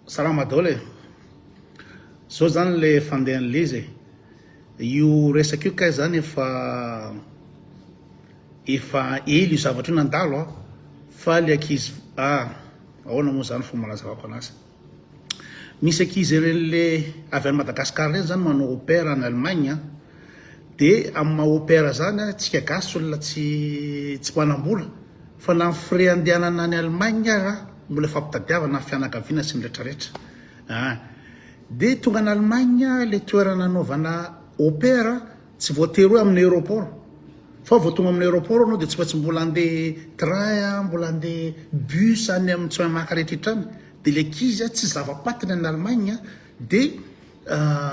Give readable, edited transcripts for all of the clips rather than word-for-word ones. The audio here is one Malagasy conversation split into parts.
Salama daholo e! Zao zany le fandehan'le izy e! Io resaka io kay zany efa efa ela io zavatra io nandalo a! Fa le ankizy ah ahoana moa zany fomba anazavako anazy? Misy ankizy ireny le avy any Madagascar ireny zany manao au pair any Allemagne a! De amin'ny maha au pair zany a, tsika gasy olona tsy tsy manam-bola fa na ny frais andehanana any Allemagne ara mbola ifampitadiavana ny fianakaviana sy ny retraretra a! De tonga any Allemagne le toerana anaovana au pair tsy voatery hoe amin'ny aéroport fa vao tonga amin'ny aéroport anao de tsy maintsy mbola andeha train mbola andeha bus any amin'ny tsy maka rehetra any de le ankizy tsy zava-patiny any Allemagne de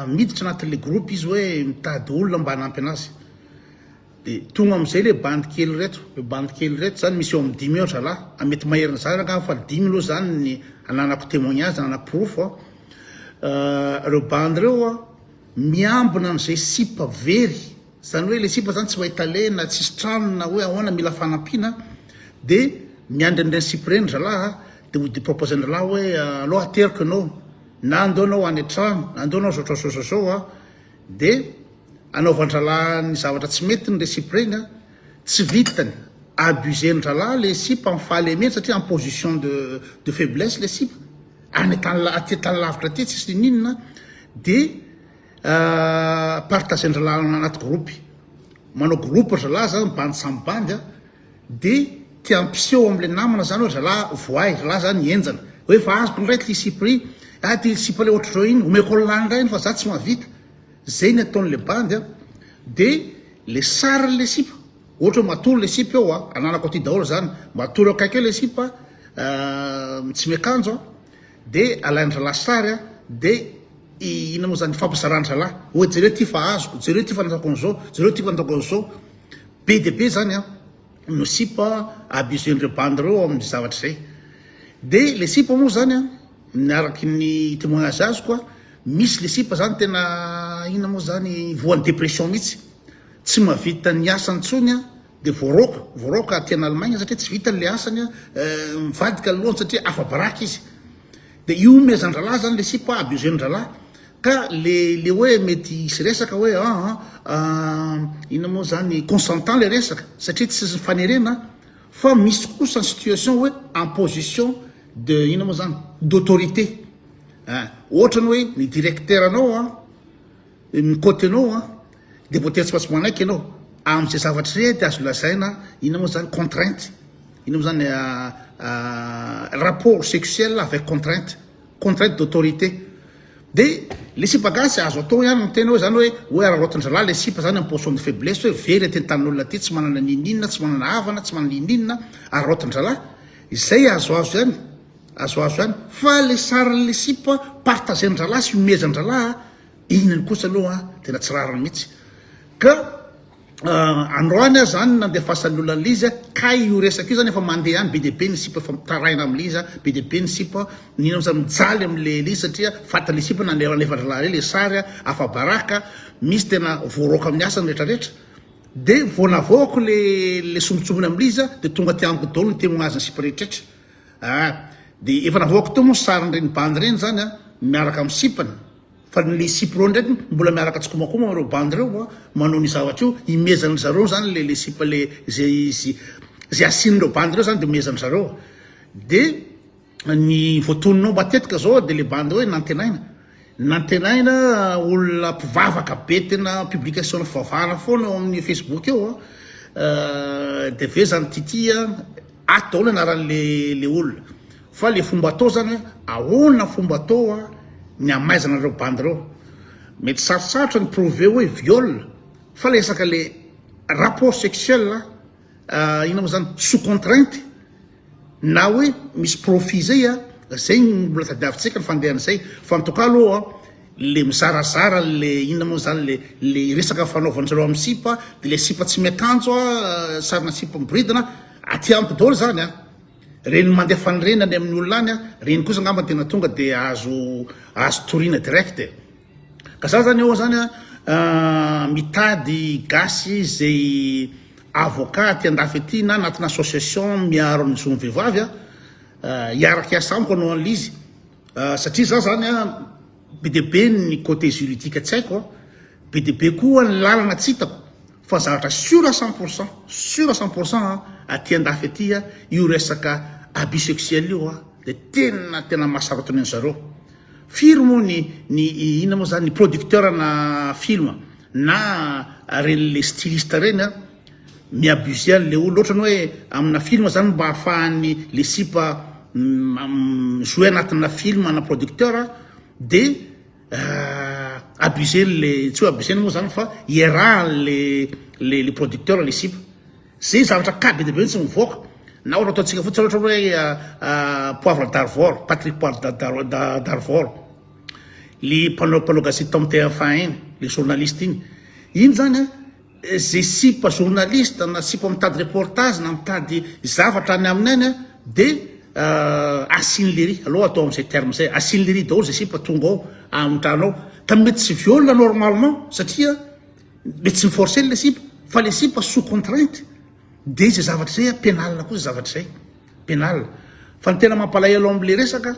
miditra anatin'le groupe izy hoe mitady olona mba hanampy anazy. De tonga amizay le bandy kely reto, le bandy kely reto zany misy eo amin'ny dimy eo ry zalahy, mety maherin'izany angamba fa dimy aloha zany ny ananako témoignage, ananako porofo a. Reo bandy reo a, miambina an'izay sipa very, zany hoe le sipa zany tsy mahita aleha na tsisy trano na hoe ahoana mila fanampiana, de miandry an'ireny sipa ireny ry zalahy a, de ho proposer-ndry zalahy hoe aleo ateriko ianao, na andao ianao any an-trano, na andao ianao zao zao zao zao a, de Anaovan-dralahy ny zavatra tsy mety ny resipa ireny a, tsy vitany, abuser-ndralahy le sipa amin'ny fahalemeny satria en position de de faiblesse le sipa, any an-tany aty an-tany lavitra aty tsisy ninoninona de partager-ndralahy anaty groupe, manao groupe ry zalahy zany bandy samy bandy a, de te hampiseho amle namana zany hoe ry zalahy voay, ry zalahy zany henjana, hoe efa azoko indray ty sipa ry, ah ty sipa le ohatr'izao iny, omeko an'lah indray iny fa za tsy mahavita. Zay ny ataon'le bandy a, de le sarin'le sipa, ohatra hoe matory le sipa eo a, ananako aty daholo zany, matory eo akaiky eo le sipa tsy miakanjo a, de alain-dralahy sary a, de inona moa zany, ifampizaran-dralahy, hoe jereo ty fa azoko, jereo ty fa nataoko an'izao, jereo ty fa nataoko an'izao, be dia be zany a no sipa abuse-n'ireo bandy ireo amin'ny zavatra izay, de le sipa moa zany a, ny araky ny témoignage azoko a, Misy le sipa zany tena inona moa zany voan'ny dépression mihitsy, tsy mahavita ny asany intsony an, de voaroaka, voaroaka aty en Allemagne satria tsy vitany le asany an, mivadika ny lohany satria afa-baraka izy. De ihomezan-dralahy zany le sipa, abuse-n-dralahy, ka le le hoe mety hisy resaka hoe an an inona moa zany consentant le resaka satria tsy fanerena fa misy kosa ny situation hoe en position de inona moa zany d'autorité. Ah, ohatrany hoe ny directeur anao an, ny cote anao an, dia voatery tsy maintsy manaiky ianao. Amin'izay zavatra izay dia azo lazaina inona moa zany contrainte, inona moa zany rapport sexuel avec contrainte, contrainte d'autorité. Dia le sipa gasy azo atao ihany ny tena hoe zany hoe hoe araraotin-dralahy le sipa zany en position de faiblesse hoe very aty an-tanin'olona aty, tsy manana n'inon'inona, tsy manana havana, tsy manana n'inon'inona, araraotin-dralahy. Izay azoazo ihany. Azoazo ihany fa le sarin'le sipa partager-ndralahy sy omezan-dralahy a, iny ihany kosa aloha tena tsy rariny mihitsy. Ka androany aho zany nandefasan'ny olona an'le izy a, kay io resaka io zany efa mandeha any, be dia be ny sipa efa mitaraina am'le izy a, be dia be ny sipa nino zany mijaly am'le izy satria fatin'le sipa nalefa-dralahy le sary a, afa-baraka, misy tena voaroaka amin'ny asany retraretra. De vao navoako le le sombintsombiny am'le izy a, de tonga aty amiko daholo ny témoignage-n'ny sipa rehetraretra. Ah, de efa navoako teo moa sarin'ireny bandy ireny zany a, miaraka amin'ny sipany, fa le sipa ireo ndraiky mbola miaraka tsikombakoma amin'ireo bandy ireo a, manao an'io zavatra io, imezan'ny zareo zany le le sipa le zay izy zay asian'ireo bandy ireo zany de omezan'ny zareo, de ny voatoninao matetika zao de le bandy hoe nantenaina, nantenaina olona mpivavaka be tena publication fivavahana foana ao amin'ny facebook eo a, de avy eo zany tity a. Ato daholo anaran'le le olona fa le fomba atao zany hoe ahoana fomba atao a ny hamaizana an'ireo bandy ireo. Mety sarotsarotra ny prouver hoe viol fa le resaka le rapport sexuel inona moa zany sous contrainte na hoe misy profit zay a, zay no mbola tadiavintsika ny fandehan'izay fa en tout cas aloha le mizarazara le inona moa zany le le resaka fanaovan zareo amin'ny sipa de le sipa tsy miakanjo a sarina sipa miboridana aty amiko daholo zany a reny mandefa an'ireny any amin'ny olona any a reny kosa angamba tena tonga de azo azo toriana direct e ka za zany eo zany a mitady gasy zay avocat aty andafy aty na anatina association miaro ny zon'ny vehivavy a hiaraka hiasa amiko hanao an'le izy. Satria za zany an, be dia be ny côté juridique tsy haiko an, be dia be koa ny lalana tsy hitako, fa zavatra sûr à 100%, sûr à 100% an, aty andafy aty an, io resaka abus sexuel io an, dia tena tena mahasarotiny an zareo. Firy moa ny ny inona moa zany, ny producteur na film na reny le styliste reny an, mi-abuser an'le olona, ohatrany hoe amina film zany mba ahafahan'ny le sipa mi-jouer anatina film na producteur de abuser-n'le, tsy hoe abuser-ny moa zany fa iarahan'le le le producteur le sipa, zay zavatra cas be dia be mihitsy mivoaka, na ohatra ataontsika fotsiny ohatra hoe Poivre d'Arvor, Patrick Poivre d'Arvor, le mpanao mpanao gazety tao amin'ny TF1 iny, le journaliste iny, iny zany an. Ze sipa journaliste na sipa mitady reportage na mitady zavatra any aminy any de asiny lery aleo atao amizay terme zay asiny lery daholo ze sipa tonga ao amintrano ao ka mety tsy viol normalement satria mety tsy mi-forcer le sipa fa le sipa sous contrainte de ze zavatra zay penal koa ze zavatra zay penal fa ny tena mampalahelo amle resaka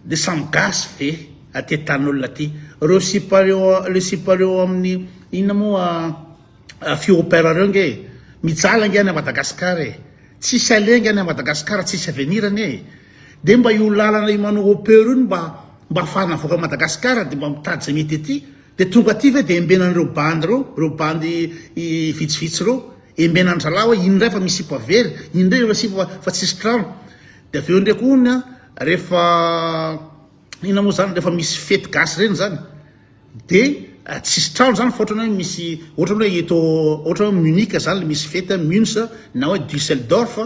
De samy gasy ve aty tanin'olona aty reo sipa reo le sipa reo amin'ny inona moa fille au pair reo nge e mijaly ange any à Madagascar e tsisy aller nge any à Madagascar tsisy avenir anie e de mba io lalana io manao au pair io no mba mba afahana avoaka Madagascar de mba mitady zay mety aty de tonga aty ve de embenan'ireo bandy reo reo bandy vitsivitsy reo embenan-dralahy hoe iny ndray fa misy sipa very iny ndray efa sipa fa tsisy trano De avy eo ndray koa hono rehefa inona moa zany rehefa misy fety gasy reny zany de tsisy trano zany fa ohatrany hoe misy ohatrany hoe eto ohatrany hoe Munich zany le misy fety Munich na hoe Dusseldorf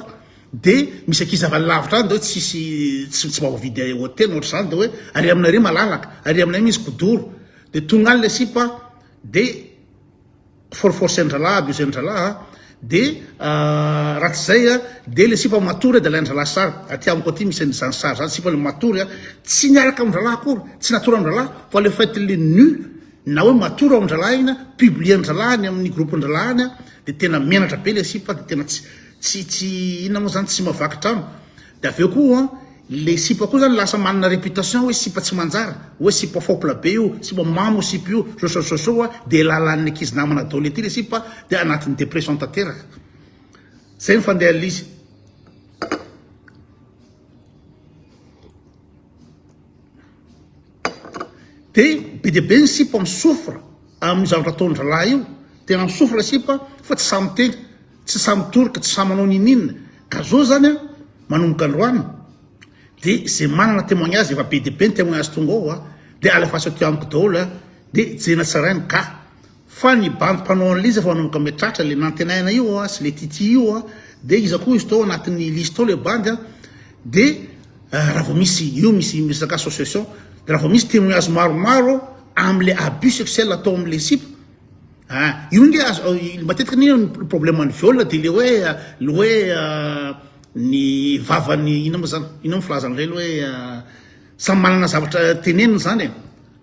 de misy ankizy avy any lavitra any de hoe tsisy tsy tsy mba voavidy hôtel na ohatr'izany de hoe ary aminay ary malalaka ary aminay misy kidoro de tonga any le sipa de Forforcen-dralahy, abusen-dralahy a, de raha tsy zay a, de le sipa matory a de alain-dralahy sary, aty amiko aty misy an'izany sary zany, sipa le matory a, tsy niaraka amin-dralahy akory, tsy natory amin-dralahy fa le fait le nu na hoe matory ao amin-dralahy iny a, publier-ndralahy any amin'ny groupe-ndralahy any a, de tena menatra be le sipa de tena tsy tsy tsy inona moa zany tsy mahavaky trano, de avy eo koa an. Le sipa koa zany lasa manana réputation hoe sipa tsy manjary, hoe sipa fopla be io, sipa mamo sipa io, zao a, de lalan'ny ankizy namana daholo ety le sipa de anatin'ny dépression tanteraka. Zay ny fandehan'le izy. De be dia be ny sipa mi-souffre amin'ny zavatra ataon-dralahy io, tena mi-souffre le sipa fa tsy sahy miteny. Tsy sahy mitoroka, tsy sahy manao niniana. Ka zao zany an, manomboka androany, de ze manana témoignage, efa be dia be ny témoignage tonga ao an, de alefaso aty amiko daholo an, de jerena tsara ny cas. Fa ny bandy mpanao an'le izy efa manomboka mitratra, le nantenaina io an, sy le Titi io an, de iza koa izy tao anatin'ny liste tao le bandy an, de raha vao misy, io misy resaka association, de raha vao misy témoignage maromaro amle abus sexuel atao amle sipa, Ah, io nge azo matetika anie ny problème ny viol de le hoe le hoe ny vavany inona moa zany inona moa filazana ireny hoe samy manana zavatra teneniny zany e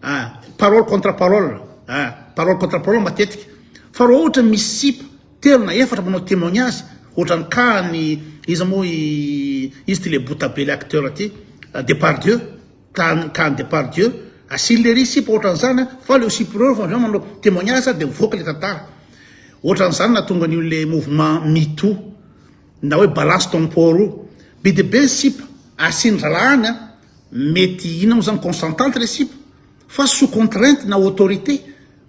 ah parole contre parole ah parole contre parole matetika fa raha ohatra misy sipa telo na efatra manao témoignage ohatran'ny cas ny iza moa izy ty le bota be le acteur ty Depardieu Ka ka any Depardieu asiany lery sipa ohatran'izany a, fa leo sipa ireo rehefa avy eo manao témoignage dia mivoaka le tantara. Ohatran'izany nahatonga an'io le mouvement Me Too na hoe balance ton porc io. Be dia be ny sipa asiany zalahy any a, mety inona moa zany consentante le sipa fa sous contrainte na autorité.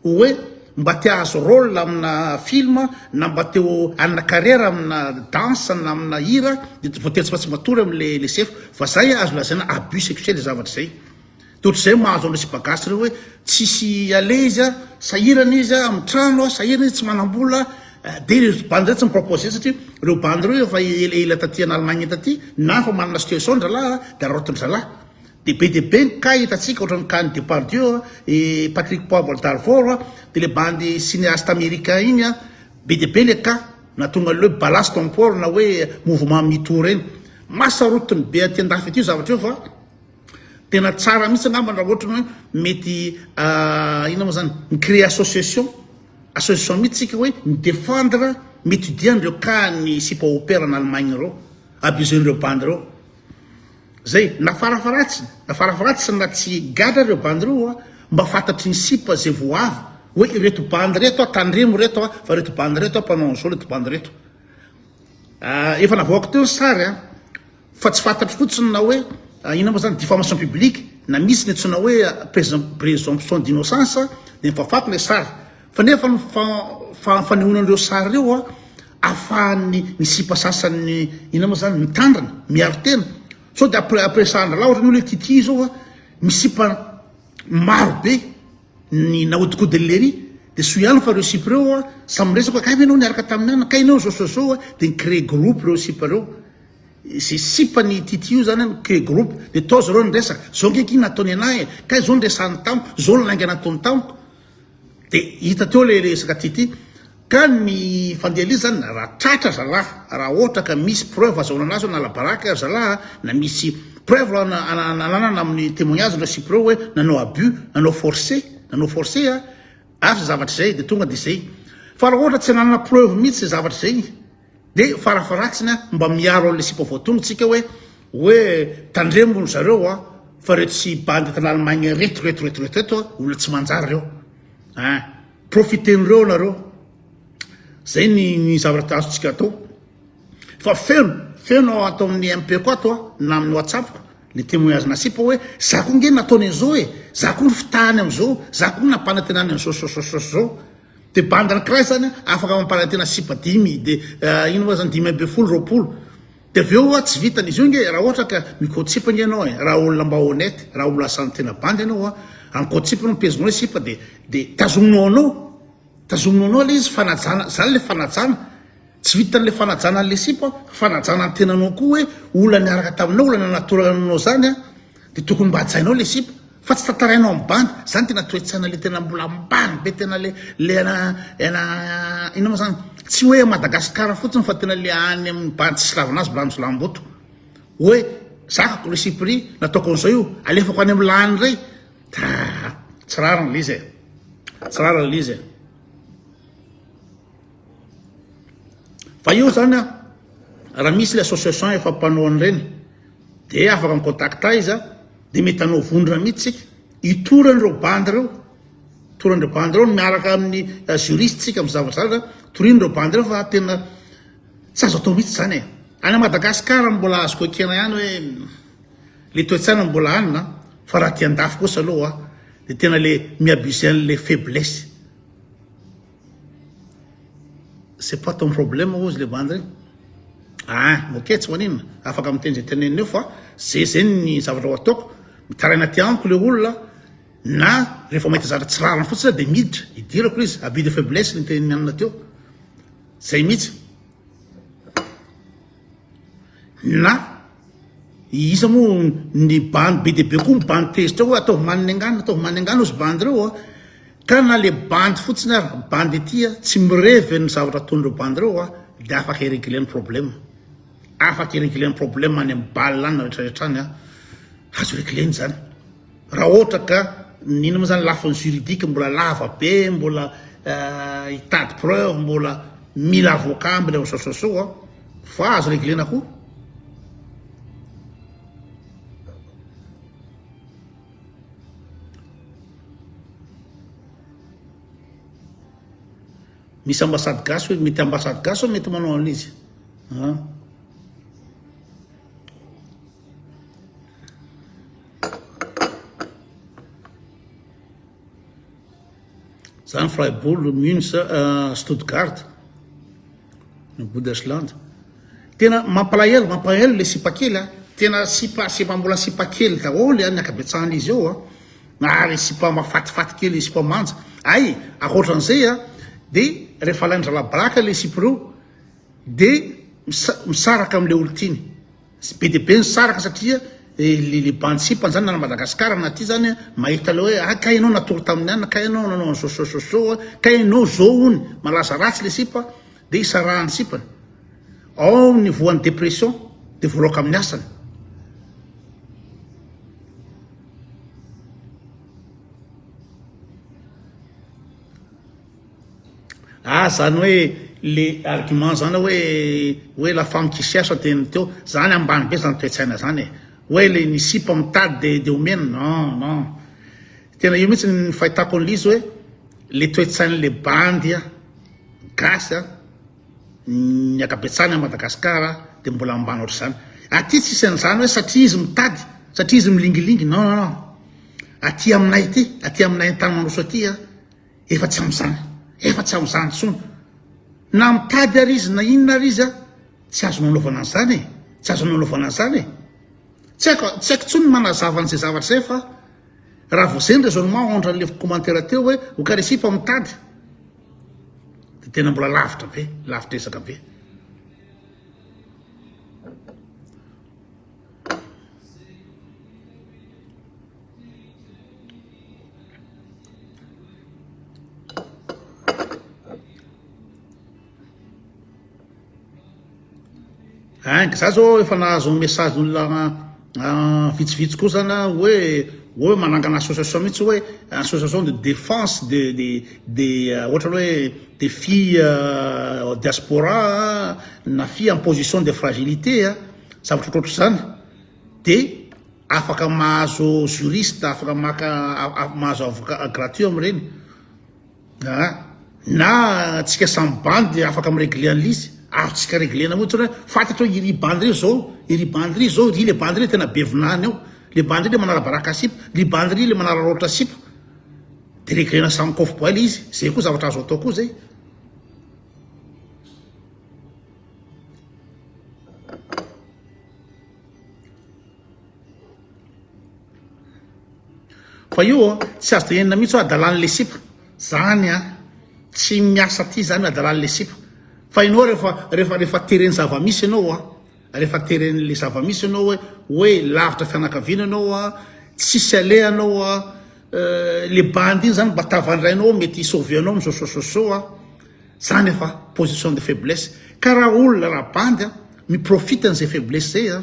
Hoe mba te hahazo rôle amina film na mba te ho hanana carrière amina danse na amina hira de voatery tsy maintsy matory amle le sefo fa zay azo lazaina abus sexuel zay zavatra zay de ohatr'izay mahazo an'ireo sipa gasy reo hoe tsisy aller izy a sahirana izy a amin'ny trano a sahirana izy tsy manam-bola de ireo bandy reo tsy mi-proposer satria ireo bandy reo efa elaela taty en Allemagne taty na efa manana situation ry zalahy de araraotin-dry zalahy De be dia be ny cas hitantsika ohatran'ny cas n'i Depardieu a, i Patrick Poivre d'Arvor a, de le bandy cinéaste américain iny a, be dia be le cas nahatonga an'le hoe balance ton porc na hoe mouvement MeToo reny. Mahasarotiny be aty andafy aty io zavatra io fa tena tsara mihitsy angamba raha ohatra ny hoe mety inona moa zany, mi-créer association, association mihitsy tsika hoe mi-défendre, mi-étudier an'ireo cas ny sipa au pair en Allemagne ireo, abuse-n'ireo bandy ireo. Zay, na farafaratsiny, na farafaratsiny na tsy gadra ireo bandy ireo a, mba fantatry ny sipa zay vao avy hoe ireto bandy ireto a, tandremo ireto a, fa ireto bandy ireto a mpanao an'izao ireto bandy ireto. Efa navoakako teo ny sary a, fa tsy fantatro fotsiny na hoe inona moa zany diffamation publique na misy ny antsoina hoe présomption d'innocence dia nifafako ilay sary. Fa nefa ny fanehoana an'ireo sary ireo a, ahafahan'ny ny sipa sasany inona moa zany mitandrina, miaro tena. Sao dia ampiresahan-drahalahy ohatran'ny hoe Titi izao a, misy sipa maro be ny nahodinkodin'i Lery, dia soa ihany fa ireo sipa ireo a, samy miresaka hoe kay ve ianao niaraka tamin'i anona, kay ianao zao sy zao a, dia ni-créer groupe ireo sipa ireo. Izay sipan'i Titi io zany ni-créer groupe, dia tao zareo niresaka, zao nge akia nataony anah e, kay zao niresahany tamiko, zao ny lainga nataony tamiko. Dia hita teo ilay resaka Titi. Ka ny fandeha ilay izy zany raha tratra zalahy, raha ohatra ka misy preuve azahoana anazy hoe nala baraka ry zalahy na misy preuve ananana amin'ny témoignage ndreo sipa ireo hoe nanao abus, nanao forcé, nanao forcé a, asa zavatra izay dia tonga dia izay. Fa raha ohatra tsy ananana preuve mihitsy izay zavatra izay dia farafaharatsiny a mba miaro an'ilay sipa voatongo tsika hoe hoe tandremo ry zareo a fa reto sy bandy eto Allemagne reto reto reto reto reto a olona tsy manjary reo a profiten'ireo nareo zay ny ny zavatra azontsika atao fa feno feno ato amin'ny MP ko ato a na amin'ny WhatsApp ko le témoignage na sipa hoe za koa nge nataony an'izao e za koa nifitahany am'izao za koa nampanantenany an'izao so so so zao De bandy anankiray zany afaka mampanantena sipa dimy de ino moa zany 15, 20. De avy eo tsy vitany izy io nge raha ohatra ka mikaotsipa nge ianao e, raha olona mba honnête, raha olona asan'ny tena bandy ianao a, raha mikaotsipa ianao mipezinao le sipa de de tazominao anao, tazominao anao le izy fanajana, zany le fanajana. Tsy vitan'le fanajana an'le sipa fa fanajana ny tenanao koa hoe olona niaraka taminao, olona nanatorana anao zany a, de tokony mba hajainao le sipa fa tsy tantarainao amin'ny bandy, zany tena toe-tsaina le tena mbola ambany be tena le le ana ana inona moa zany, tsy hoe Madagascar fotsiny fa tena le any amin'ny bandy tsisy lavana azy mbola any Jiolahimboto hoe zakako le sipa ry nataoko an'izao io alefako any amin'ny lahiny indray, tsy rariny le izy e, tsy rariny le izy e. Fa io zany an, raha misy le association efa mpanao an'ireny de afaka mi-contact ahy izy an, de mety hanao vondrona mihitsy tsika, hitory an'ireo bandy ireo, hitory an'ireo bandy ireo miaraka amin'ny juriste tsika amin'ny zavatra zany, toriana ireo bandy ireo fa tena tsy azo atao mihitsy zany e. Any Madagascar mbola azoko ekena ihany hoe le toe-tsaina mbola any na, fa raha aty andafy kosa aloha de tena le mi-abuser an'le faiblesse. C'est pas ton problème hozy le bandy regny. Ah, ok tsy maninona, afaka miteny zay teneniny eo fa zay zay ny zavatra ho ataoko, mitaraina aty amiko le olona na rehefa mahita zavatra tsy rariny fotsiny aho de miditra, idirako le izy, abus de faiblesse ny tenin'ny anona teo, zay mihitsy. Na iza moa ny bandy be dia be koa ny bandy tezitra hoe ataovy manina angano, ataovy manina angano ozy bandy ireo a. Ka na le bandy fotsiny ary, bandy aty a, tsy mirevy ny zavatra ataon'ireo bandy ireo a, dia afaka hi-regler ny problème. Afaka hi-regler ny problème any amin'ny bal any rehetra rehetra any a, azo regler-na izany. Raha ohatra ka ny inona moa zany lafiny juridique mbola lava be, mbola hitady preuve, mbola mila avocat, mila zao zao zao a, fa azo reglena koa. Misy ambassade gasy hoe mety ambassade gasy hoe mety manao an'izy. Ah. Zany Freiburg, Münster, Stuttgart, ny Bundesland. Tena mampalahelo, mampalahelo le sipa kely a. Tena sipa, sipa mbola sipa kely daholo a ny ankabetsahan'izy eo a. Ary sipa mafatifaty kely, sipa manja. Ay, ankoatran'izay a, de rehefa alain-dRalahy baraka le sipa ireo, de misaraka am'le olon-tiany. Be dia be ny saraka satria le le bandy sipa zany na Madagascar na aty zany mahita le hoe ah kay ianao natory tamin'ny anona kay ianao nanao an'izao zao zao zao kay ianao zao hony malaza ratsy le sipa de isarahany sipany ao ny voan'ny dépression de voraoka amin'ny asany. Ah zany hoe le argument zany hoe hoe la femme qui cherche teny teo, zany ambany be zany toetsaina zany e. Hoe le ny sipa mitady de de omena, non non. Tena io mihitsy ny fahitako an'ilay izy hoe le toe-tsain'le bandy a, gasy a, ny ankabetsahany à Madagascar de mbola ambany ohatr'izany. Aty tsisy an'izany hoe satria izy mitady, satria izy milingilingy, non non non. Aty aminay aty, aty aminay an-tany mandroso aty a, efa tsy amin'izany, efa tsy amin'izany intsony. Na mitady ary izy na inona ary izy a, tsy azonao anaovana an'izany e, tsy azonao anaovana an'izany e. Tsy haiko, tsy haiko intsony ny manazava an'izay zavatra izay fa raha vao izay ny raisonnement ondran'ilay commentaire teo hoe ho ka resipa mitady dia tena mbola lavitra be, lavitra ezaka be. Hein, za zao efa nahazo message olona vitsivitsy koa zany aho hoe hoe manangana association mihitsy hoe association de défense de de de ohatra hoe des filles diaspora na filles en position de fragilité a, zavatra ohatrohatr'izany de afaka mahazo juriste, afaka maka mahazo avocat gratuit amin'ireny. Aa na antsika samy bandy afaka mi-regler an'lizy, azontsika reglena mihitsy hoe fantatra hoe iry bandy ry zao, iry bandy ry zao, ry le bandy ry tena be vinany ao, le bandy ry le manara-baraka sipa, ry bandy ry le manararaotra sipa, de reglena samy kôfy boay le izy, zay koa zavatra azo atao koa zay. Fa io tsy azo tenenina mihitsy hoe adalan'le sipa. Zany an! Tsy miasa aty zany hoe adalan'le sipa. Fa ianao rehefa rehefa rehefa teren'ny zava-misy ianao an, rehefa teren'le zava-misy ianao hoe hoe lavitra fianakaviana ianao an, tsisy aleha ianao an, le bandy iny zany mba tavandrainao mety hi-sauver anao amin'izao sao sao sao an. Zany efa position de faiblesse. Ka raha olona raha bandy an, mi-profite an'izay faiblesse zay an,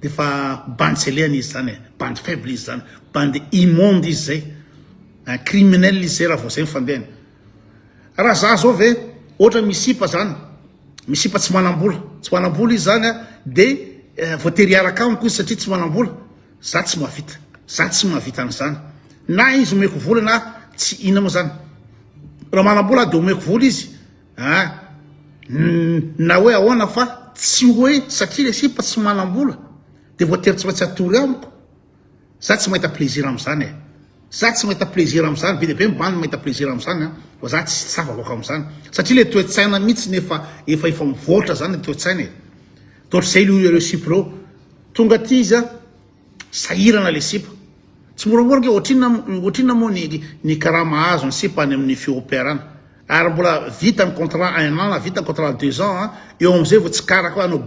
de efa bandy tsy alehany izy zany e, bandy faible izy zany, bandy immonde izy zay, un criminel izy zay raha vao zay ny fandehany. Raha za zao ve, ohatra misy sipa zany, misy sipa tsy manam-bola, tsy manam-bola izy zany an, de voatery hiaraka amiko izy satria tsy manam-bola, za tsy mahavita, za tsy mahavita an'izany, na izy omeko vola na tsy, inona moa zany. Raha manam-bola aho dia omeko vola izy a! Na hoe ahoana fa tsy hoe satria le sipa tsy manam-bola dia voatery tsy maintsy hatory amiko. Za tsy mahita plaisir amin'izany e. Za tsy mahita plaisir amin'izany, be dia be ny bandy mahita plaisir amin'izany an, fa za tsy tafavoaka amin'izany. Satria le toe-tsaina mihitsy efa efa efa mivoatra zany le toe-tsaina e. Dia ohatr'izay ireo sipa ireo. Tonga aty izy an, Sahirana le sipa. Tsy moramora ange ohatrinona ohatrinona moa ny ny karama azony sipa any amin'ny FIOPR any. Ary mbola vita ny contrat un an na vita ny contrat deux ans an, eo amizay vao tsikaraka hoe hanao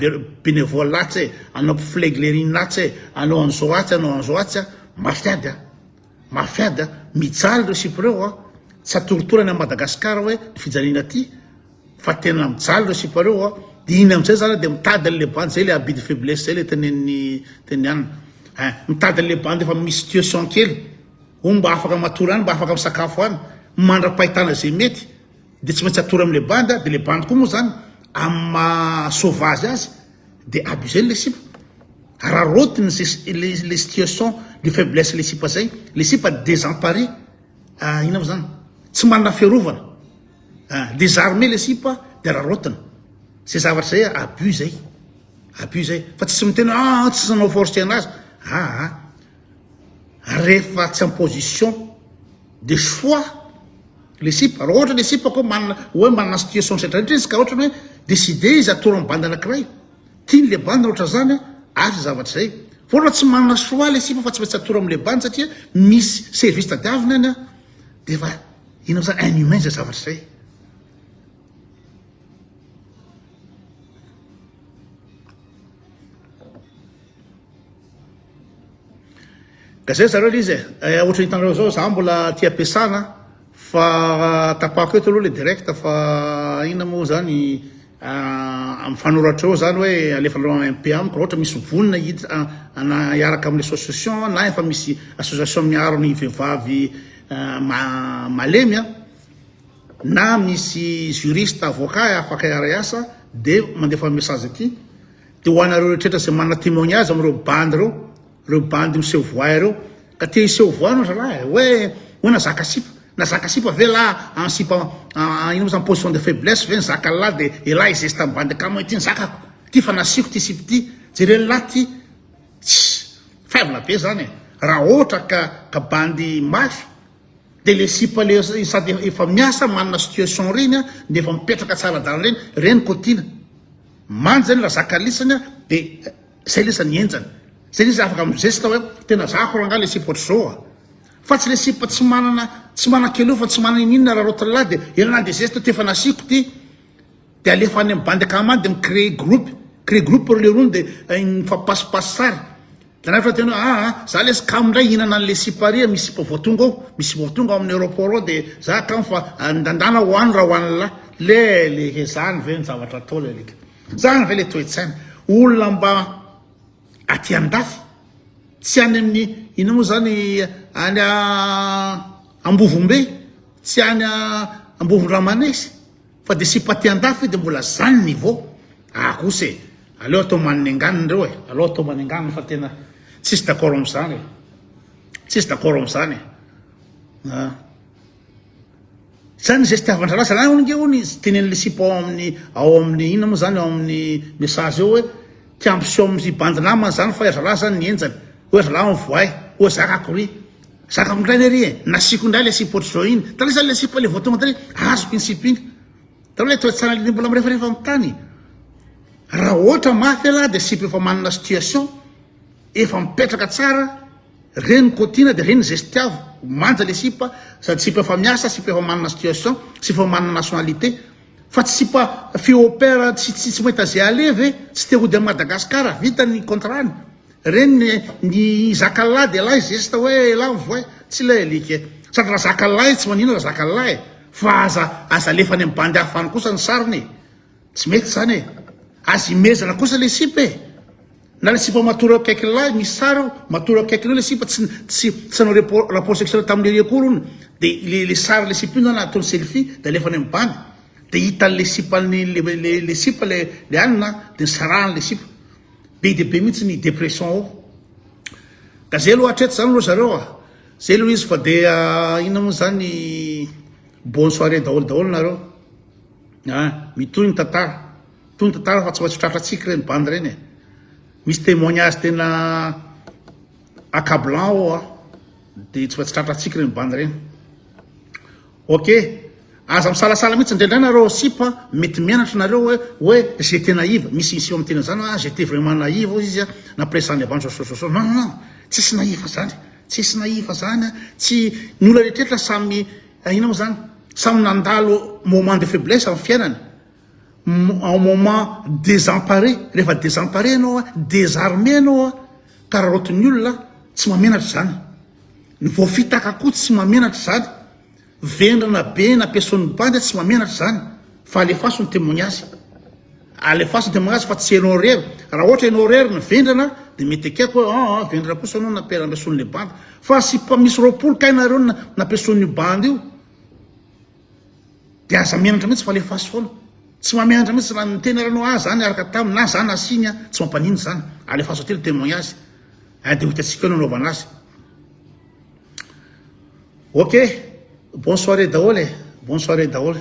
bénévole atsy e, hanao mpifleglerine atsy e, hanao an'izao atsy, hanao an'izao atsy an. Mafy ady an. Mafy ady an. Mijaly ireo sipa ireo an. Tsy atorotoro any Madagascar hoe ny fijaliana aty. Fa tena mijaly reo sipa reo a, de iny amizay zany de mitady anle bandy zay le abus de faiblesse zay le teneniny teniny anona ein, mitady anle bandy efa misy situation kely hono mba afaka matory any mba afaka misakafo any mandrapahitana ze mety de tsy maintsy atory amle bandy a, de le bandy koa moa zany am maha sauvage azy de abuse le sipa, araraotiny ze le le situation de faiblesse le sipa zay, le sipa desemparé ah inona moa zany tsy manana fiarovana. Ah, désarmer le sipa de araraotina. Zay zavatra zay abus zay. Abus zay. Fa tsisy miteny hoe ah tsisy nanao force anazy. Ah ah. Rehefa tsy en position de choix le sipa. Raha ohatra le sipa koa manana hoe manana situation rehetra izy ka ohatra hoe décider izy atoro amin'ny bandy anankiray. Tiany le bandy ohatra zany ary zay zavatra zay. Fa ohatra tsy manana choix le sipa fa tsy maintsy atoro amin'le bandy satria misy service tadiaviny any de efa Inona moa zany inhumain zay zavatra zay. Ka zay zareo le izy e. Eh, ohatra hitanareo zao za mbola aty am-piasana fa tapahako eto aloha le direct fa inona moa zany ah, mifanoratra eo zany hoe alefanareo MP amiko raha ohatra misy vonona hiditra ah, na hiaraka amin'ny association na efa misy association miaro ny vehivavy Malemy a, na misy juriste avocat afaka hiara-hiasa de mandefa message aty, de ho anareo rehetrretra zay manana témoignage amin'ireo bandy ireo. Reo bandy miseho voay reo. Ka te hiseho voay anao zalahy e. Hoe hoe nazaka sipa. Nazaka sipa ve lah en sipa en ino moa zany position de faiblesse ve nizaka lah de elah hizesta am bandy akama hoe ty ny zakako. Ty fa nasiako ty sipa ty. Jeren'lah ty. Tssy. Faible be zany e. Raha ohatra ka ka bandy mafy de le sipa le sady efa miasa manana situation reny a de efa mipetraka tsara adala reny, reny kotiana. Manja zany raha zaka lisany a de zay lesa ny henjana. Zay lesa afaka mizesta hoe tena zako rangahy le sipa ohatr'izao a. Fa tsy le sipa tsy manana tsy manan-kelofa tsy manana ininona raha rotin'lah de elah de zesta ty efa nasiako ty. De alefa any amin'ny bandy akama any de mi-créer groupe, créer groupe ry lerony de mifampipasipasy sary. De rehefa tena hoe aa za lesy kamo ndray hihinana an'le sipa ary misy sipa vao tonga ao, misy sipa vao tonga ao amin'ny aéroport ao de za kamo fa ndandana hoano raha hoan'lah. Le le zany ve ny zavatra atao le alika. Zany ve le toe-tsaina. Olona mba aty andafy, tsy any amin'ny inona moa zany any Ambovombe, tsy any Ambovondramanesy. Fa de sipa aty andafy de mbola zany niveau ah kosa e! Aleo atao manenganina reo e! Aleo atao manenganina fa tena tsisy d'accord amizany e! Tsisy d'accord amizany e! Ah. Zany zay fitiavan-draharaha zalahy hono nge hono izy tenen'le sipa ao amin'ny ao amin'ny inona moa zany ao amin'ny message eo hoe te hampiseho amin'ny bandy namany zany fa ry zalahy zany ny henjany hoe ry zalahy mivoay hoe zakako ry Zakako indray lery e, nasiako indray ilay sipa ohatr'izao iny. Taloha izany ilay sipa ilay vao tonga tary, azoko iny sipa iny. Taloha ilay toe-tsaina ilay mbola mirefarefa amin'ny tany. Raha ohatra mafy ialahy dia sipa efa manana situation, efa mipetraka tsara, reny kotiana dia reny zestiavo, manja ilay sipa, sady sipa efa miasa, sipa efa manana situation, sipa efa manana nationalité. Fa tsy sipa fille au père tsy tsy tsy mahita izay aleha ve, tsy te hody à Madagascar, vita ny contrat-ny. Reny ny ny zaka lahy dia lahy zesta hoe elah mivoay tsy ilay alika e. Sady raha zaka lahy tsy maninona raha zaka lahy e. Fa aza aza alefa any amin'ny bandy hafa any kosa ny sariny e. Tsy mety zany e. Aza imezana kosa le sipa e. Na le sipa matory eo akaiky lahy misy sary ao matory eo akaikiny eo le sipa tsy tsy tsy nanao rapport rapport sexuel tamin'ny lery akory hono de le le sary le sipa io zany ataony selfie de alefany amin'ny bandy de hitan'le sipan'ny le le le sipa le le anona de nisarahany le sipa. Be dia be mihitsy ny dépression ao. Ka zay aloha hatreto zany aloha zareo a. Zay aloha izy fa dia inona moa zany bonne soirée daholo daholo nareo. Ah, mitohy ny tantara. Mitohy ny tantara fa tsy maintsy ho tratrantsika ireny bandy ireny e. Misy témoignage tena accablant ao a. Dia tsy maintsy tratrantsika ireny bandy ireny. Ok, aza misalasala mihitsy indraindray nareo sipa mety mianatra nareo hoe hoe j'étais naïve, misy sipa miteny an'izany hoe ah j'étais vraiment naïve hozy izy a, nampiresahany avy any zao zao zao, non non non, tsisy naïve zany, tsisy naïve zany a, tsy, ny olona rehetrarehetra samy inona moa zany, samy nandalo moment de faiblesse amin'ny fiainany, en moment désemparé, rehefa désemparé ianao a, désarmé ianao a, kararaotin'ny olona, tsy mahamenatra izany. Ny voafitaka koa tsy mahamenatra izany. Vendrana be nampiasoan'ny bandy tsy mahamenatra izany. Fa alefaso ny témoignage. Alefaso ny témoignage fa tsy enao irery. Raha ohatra enao irery no vendrana dia mety ekeko hoe aa vendrana kosa anao nampiasoan'ilay bandy. Fa sipa misy 20 kay nareo nampiasoan'io bandy io. Dia aza menatra mihitsy fa alefaso foana. Tsy mahamenatra mihitsy raha niteny ary anao ah za niaraka taminy na za nasiany ah tsy mampanino izany. Alefaso aty le témoignage. Ah dia ho hitantsika eo ny anaovana azy. Ok, bonne soirée daholo e, bonne soirée daholo.